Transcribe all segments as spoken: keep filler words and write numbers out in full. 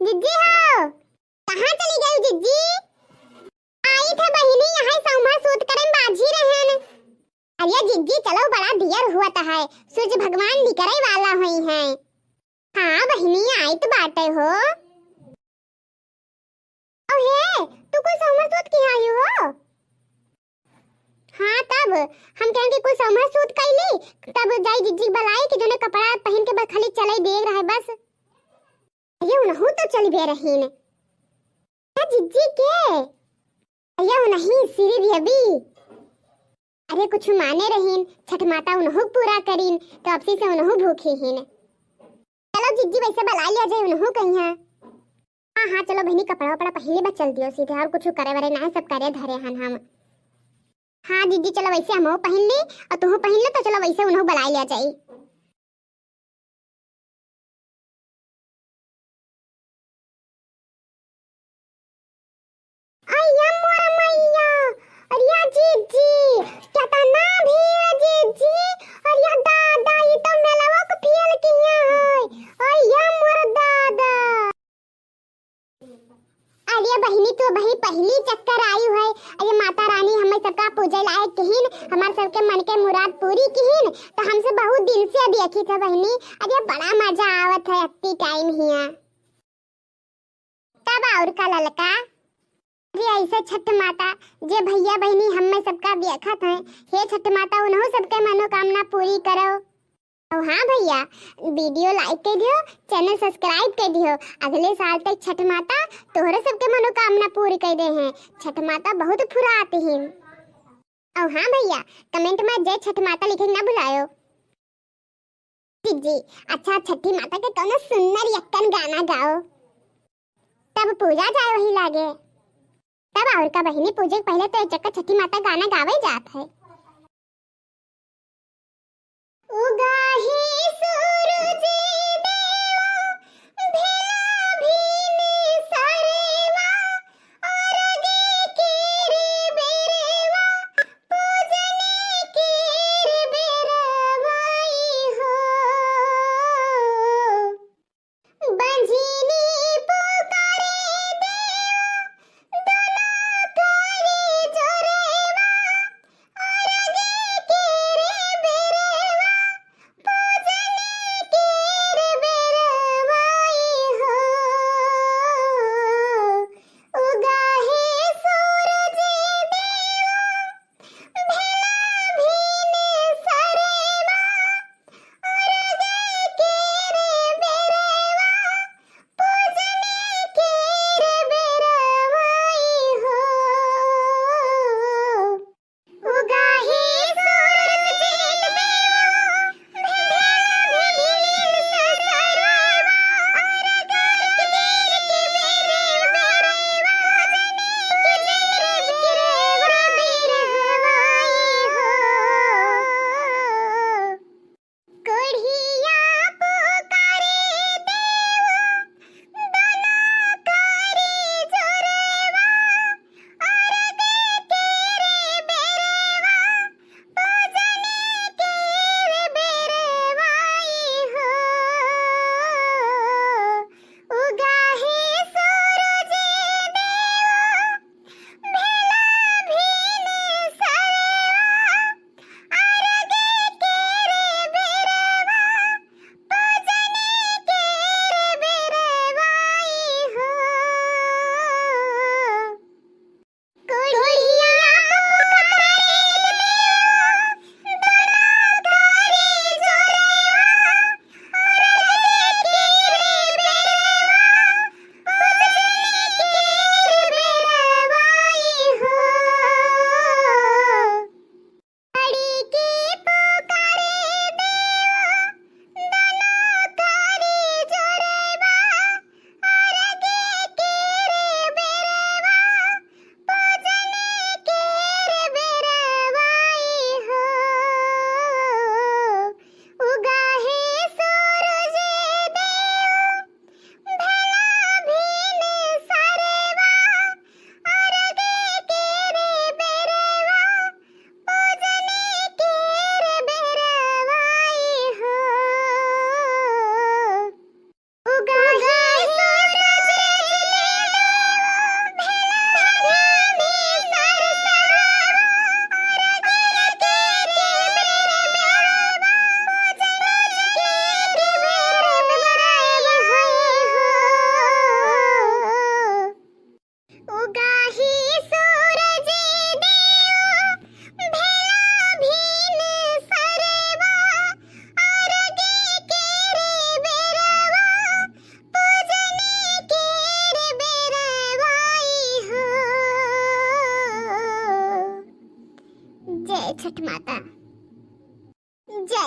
जिज्जी हो, कहाँ चली गई जिज्जी? आई थे बहिनी, यहाँ सौमा सूत करे बाझी रहन। अरे जिज्जी चलो, बड़ा दियर हुआ है, सूरज भगवान निकरे वाला हुई हैं। हाँ बहिनी, आई तो बाटे हो। ओ हे, तू कुल सौमा सूत की आई हो? हाँ तब हम कहें कि कुल सौमा सूत कैली, तब जाई जिज्जी बलाई कि जोने कपड़ा पहन के बस खाली चले देख रहे बस। अरे उनहू तो चली बे रहीन। का जिज्जी के? अरे उनही श्री देवी। अरे कुछ माने रहीन, छठ माता उनहू पूरा करीन, तो अपसी से उनहू भूखी हीन। चलो जिज्जी वैसे बला लिया जाए उनहू कहीं है। हाँ हाँ चलो बहिनी, कपड़ा वपड़ा पहन ले बस चल दियो सीधे, और कुछ करे वरे ना, सब करे धरे हन हम। हाँ जिज्जी चलो वैसे हमहू पहन ली और तुहू पहन ले, तो चलो वैसे उनहू बला लिया जाए। अय्या मोर मैया, अरे जिज्जी, केतना भीड़ जिज्जी, अरे दादा, ई तो मेलवा को फेल किया है, अय्या मोर दादा। अरे बहिनी, तू बही पहली चक्कर आई है। अरे माता रानी हमें सबका पूजे लायक किहिन, हमार सबके मन के मुराद पूरी किहिन, तो हमसे बहुत दिन से देखी था बहिनी। अरे बड़ा मजा आवत है अत्ती टाइम हिया। तब और का ललका? अरे ऐसे छठ माता, जे भैया बहिनी हमें सबका देखत हैं, हे छठ माता उनहू सबके मनोकामना पूरी करो। और हाँ भैया, वीडियो लाइक कर दियो, चैनल सब्सक्राइब कर दियो। अगले साल तक छठ माता तोहरे सबके मनोकामना पूरी कर दे हैं। छठ माता बहुत फुराती हैं। और हाँ भैया, कमेंट में जय छठ माता लिखे ना भुलायो। जी, अच्छा छठी माता के कौनो सुन्नर यक्कन गाना गाओ, तब पूजा जाए वही लागे। तब और का बहिनी, पूजे के पहले तो एक चक्कर छठी माता गाना गावे जात है। उगा है सूरज देवा, भेला भीने सरेवा, अरगे के रे बेरेवा, पूजने के रे बेरवाई हो। बंझिनी पुकारे देवा, दुनो करी जोरेवा, अरगे के रे बेरेवा, पूजने के रे बेरवाई हो। उगा है सूरज देवा, भेला भीने सरेवा, अरगे के रे बेरेवा,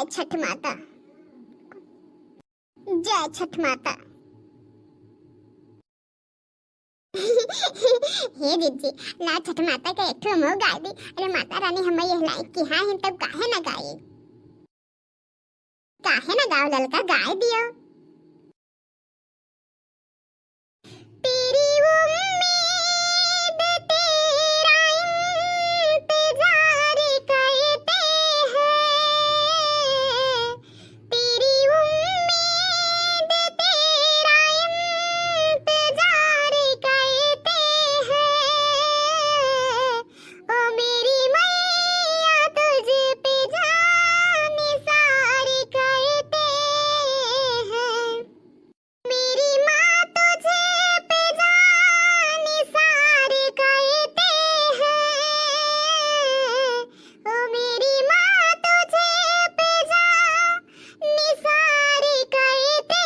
छठ माता, जय छठ माता। हे जिज्जी, ला छठ माता का एक ठो हमहू गाय दी। अरे माता रानी, हम यह लायक की हाँ हैं, तब काहे ना गाई? काहे ना गाओ ललका, गाय दियो। तेरी उम्मीद तेरा इंतजार करते हैं, तेरी उम्मीद तेरा इंतजार करते हैं, ओ मेरी मैया तुझ पे जान निसार करते हैं। मेरी माँ तुझे पे जान निसार करते हैं, ओ मेरी माँ तुझे पे जान निसार करते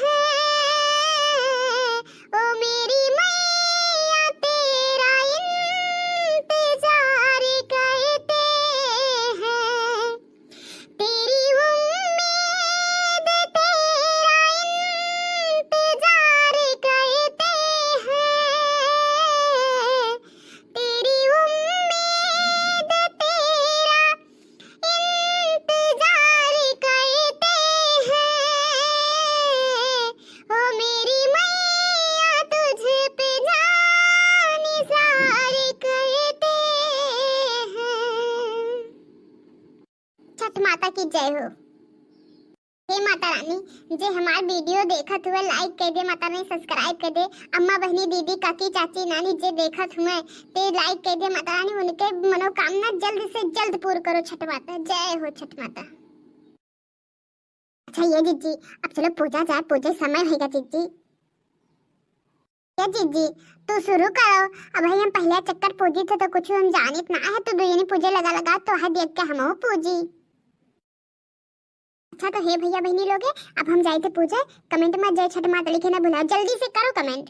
हैं, ओ मेरी मैया तेरा इंतजार करते हैं। तेरी उम्मीद तेरा इंतजार करते हैं, तेरी उम्मीद तेरा इंतजार करते हैं, ओ मेरी मैया तुझ पे जान निसार करते हैं। छठ माता की जय हो। हे माता रानी, जे हमार video देखत हुए, like कर दे माता रानी, subscribe कर दे। अम्मा, बहनी, दीदी, काकी, चाची, नानी जे देखत हुए, ते like कर दे माता रानी, उनके मनोकामना जल्द से जल्द पूर्ण करो छठ माता। जय हो छठ माता। अच्छा ये जिज्जी, अब चलो पूजा जाए, पूजे समय होइगा जिज्जी। ए जिज्जी, तू शुरू करो। अबहीं हम पहले चक्कर पूजी थे तो कुछ हम जानित ना है, तू दुइजनी पूजे लगा लगा तो है देख के हमहू पूजी। अच्छा तो हे भैया बहनी लोग, अब हम जाइथे पूजे। Comment में जय छठ माता लिखे ना भुलाओ, जल्दी से करो comment।